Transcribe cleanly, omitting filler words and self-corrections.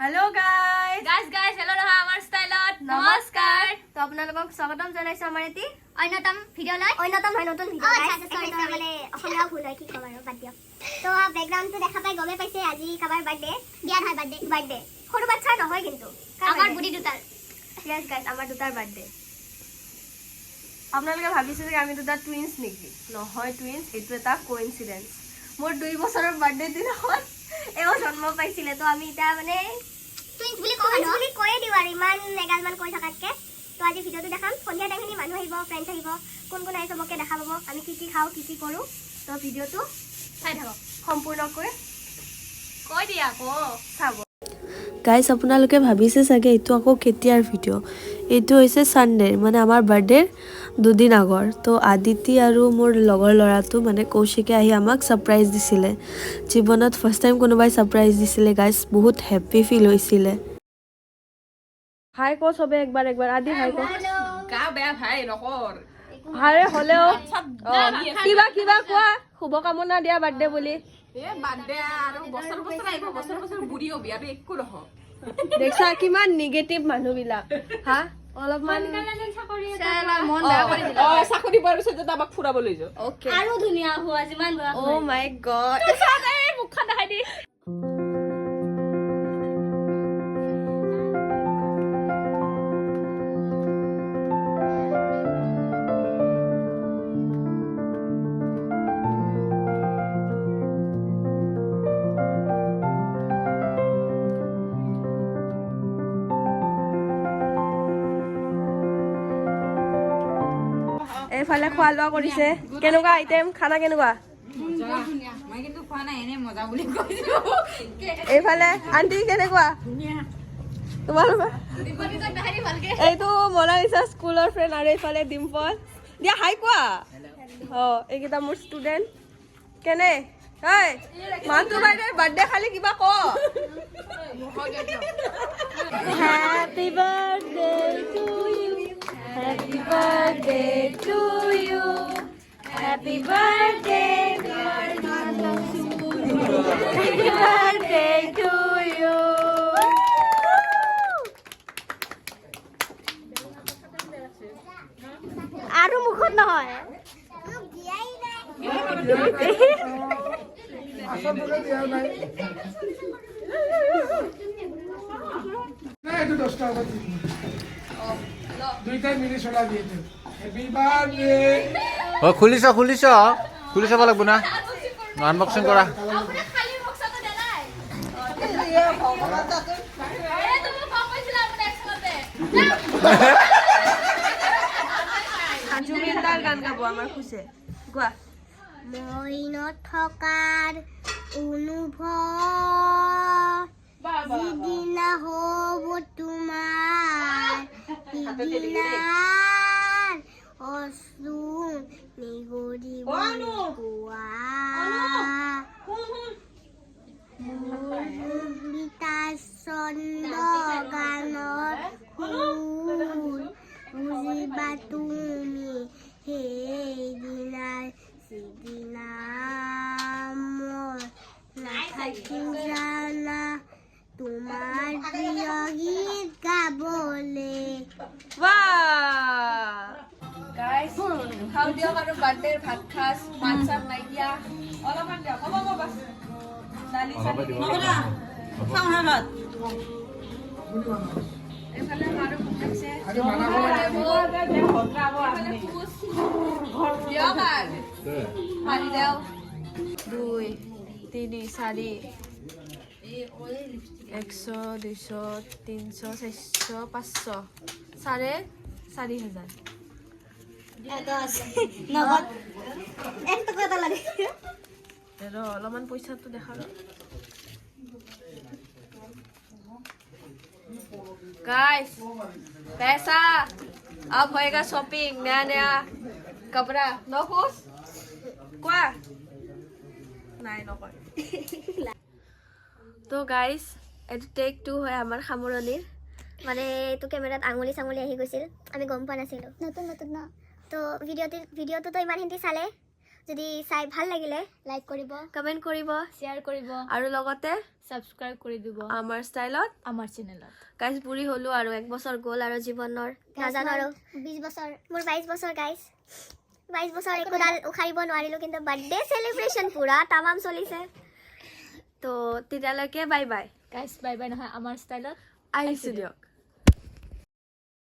Hello guys. Guys, guys, hello নহয় আমাৰ ষ্টাইলত নমস্কাৰ। তো আপোনালোকক স্বাগতম জনাইছো আমাৰ এটি অন্যতম ভিডিঅ'লৈ। অন্যতম হয়, নতুন অ, আচ্ছা, আচ্ছা, sorry, video. sorry. মানে অসমীয়াও ভুল হয়, কি ক'ম আৰু, বাদ দিয়ক। তো বেকগ্ৰাউণ্ডটো দেখা পাই গমেই পাইছে, আজি কাৰোবাৰ বাৰ্থডে। বিয়া নহয়, বাৰ্থডে। বাৰ্থডে, সৰু বাচ্ছাৰ নহয় কিন্তু। আমাৰ বুঢ়ী দুটাৰ। য়েছ গাইজ, আমাৰ দুটাৰ বাৰ্থডে। আপোনালোকে ভাবিছে যে আমি দুটা টুইন্স নেকি? নহয় টুইন্স, এইটো এটা কোইনচিডেঞ্চ। মোৰ 2 বছৰৰ বাৰ্থডে দিনাখন এওঁ জন্ম পাইছিলে। তো আমি এতিয়া মানে টুইন্স বুলি কওঁ টুইন্স ন? বুলি কৈয়ে দিওঁ আৰু ইমান এগালমান কৈ থকাতকে। তো আজি ভিডিঅ'টো দেখাম। সন্ধিয়া টাইমখিনি মানুহ আহিব, ফ্ৰেণ্ডছ আহিব, কোন কোন আহিব চবকে দেখা পাব, আমি কি কি খাওঁ, কি কি কৰোঁ। তো ভিডিঅ'টো চাই থাকক। সম্পূৰ্ণকৈ কৈ দিয়া আকৌ। চাব। গাইজ, আপোনালোকে ভাবিছে চাগে এইটো আকৌ কেতিয়াৰ ভিডিঅ'। এইটো হৈছে ছানডেৰ, মানে আমাৰ বাৰ্থডেৰ দুদিন আগৰ। তো আদিতি আৰু মোৰ লগৰ ল'ৰাটো, মানে কৌশিকে আহি আমাক ছাৰপ্ৰাইজ দিছিলে। জীৱনত ফাৰ্ষ্ট টাইম কোনোবাই ছাৰপ্ৰাইজ দিছিলে গাইজ, বহুত হেপ্পী ফিল হৈছিলে। হাই ক চবে একবাৰ একবাৰ। আদি, হাই ক। গা বেয়া ভাই, নকৰ। আৰে হ'লেও অ, কিবা কিবা কোৱা, শুভকামনা দিয়া বাৰ্থডে বুলি। এ বাদ দে আৰু, বছৰ বছৰ আহিব, বছৰ বছৰ বুঢ়ী হবি আৰু একো নহয়। দেখছা কিমান নিগেটিভ মানুহবিলাক। হা, অলপমান মন বেয়া কৰি দিলা। অ, চাকৰি পোৱাৰ পিছত যাতে আমাক ফুৰাব লৈ যাওঁ। অ'কে। আৰু ধুনীয়া হোৱা যিমান বয়স। অ' মাই গড। এই মুখখন দেখাই দি। এইফালে খোৱা লোৱা কৰিছে। কেনেকুৱা আইটেম, খানা কেনেকুৱা? মই কিন্তু খোৱা নাই, এনে মজা বুলি কৈছো। এইফালে আন্টি, কেনেকুৱা তোমালোকৰ? দেখাই দি ভালকে। এইটো মনালিচা স্কুলৰ ফ্ৰেণ্ড আৰু এইফালে ডিম্পল। দিয়া, হাই কোৱা। অ, এইকেইটা মোৰ ষ্টুডেণ্ট। কেনে ঐ মানটো বাইদেউ বাৰ্থডে খালি, কিবা ক। Happy birthday to you, happy birthday to you, happy birthday, happy birthday to you. আৰু মুখত নহয়। মোক দিয়াই নাই। আচলতে দিয়া নাই। নাই, এইটো 10 টকা দি দিম। দুইটাই মিলি চলাবি এইটো। Happy birthday. অ, খুলিছ, খুলিছ, খুলি চাব লাগিব না, আনবক্সিং কৰা। আপুনি খালী বক্সাটো দিয়া নাই। এই তুমি কম কৈছিলা আপুনি একচনতে। জুবিনদাৰ গান গাব আমাৰ খুচে, গোৱা। মই নথকাৰ অনুভৱ যিদিনা হ'ব তোমাৰ, সিদিনাৰ অশ্ৰু নিগৰিব কোৱা। মোৰ কবিতাৰ ছন্দ, গানৰ সুৰ বুজিবা তুমি সেইদিনাৰ, সিদিনা মই নাথাকিম জানা তোমাৰ প্ৰিয় গীত গাবলে। গাইস, খাওঁ দিয়ক আৰু বাৰ্থডেৰ ভাত খাজ। মাছ চাছ নাইকিয়া, অলপমান দিয়ক। হ'ব হ'ব, বাছ। দালি চালি দি। এইফালে মাৰো ভোক লাগিছে। আৰু মানা কৰা। এইফালে খুচ দিয়ক আৰু পানী দিয়ক। দুই, তিনি, চাৰি, 100, 200, 300, 400, 500, 4500। নগদ 1 টকা এটা লাগে। ৰ, অলপমান পইচাটো দেখা। ৰ गाइस, पैसा। अब होएगा शॉपिंग, नया नया कपड़ा। ন খুচ, কোৱা। নাই, নকয়। তো গাইস, এইটো টেক টু হয় আমাৰ সামৰণিৰ। মানে এইটো কেমেৰাত আঙুলি চাঙুলি আহি গৈছিল, আমি গম পোৱা নাছিলোঁ। নতুন নতুন ন। তো ভিডিঅ'টোতো ইমানখিনি চালে। যদি চাই ভাল লাগিলে লাইক কৰিব, কমেণ্ট কৰিব, শ্বেয়াৰ কৰিব আৰু লগতে ছাবস্ক্ৰাইব কৰি দিব আমাৰ ষ্টাইলত আমাৰ চেনেলত। গাইজ, বুঢ়ী হ'লো আৰু এক বছৰ গ'ল আৰু জীৱনৰ। নাজানো আৰু। 20 বছৰ। মোৰ 22 বছৰ গাইজ। 22 বছৰ একোডাল উখাৰিব নোৱাৰিলোঁ, কিন্তু বাৰ্থডে চেলিব্ৰেশ্যন পূৰা তামাম চলিছে। তো তেতিয়ালৈকে bye bye. Guys, bye bye নহয়, আমাৰ ষ্টাইলত আহিছোঁ দিয়ক।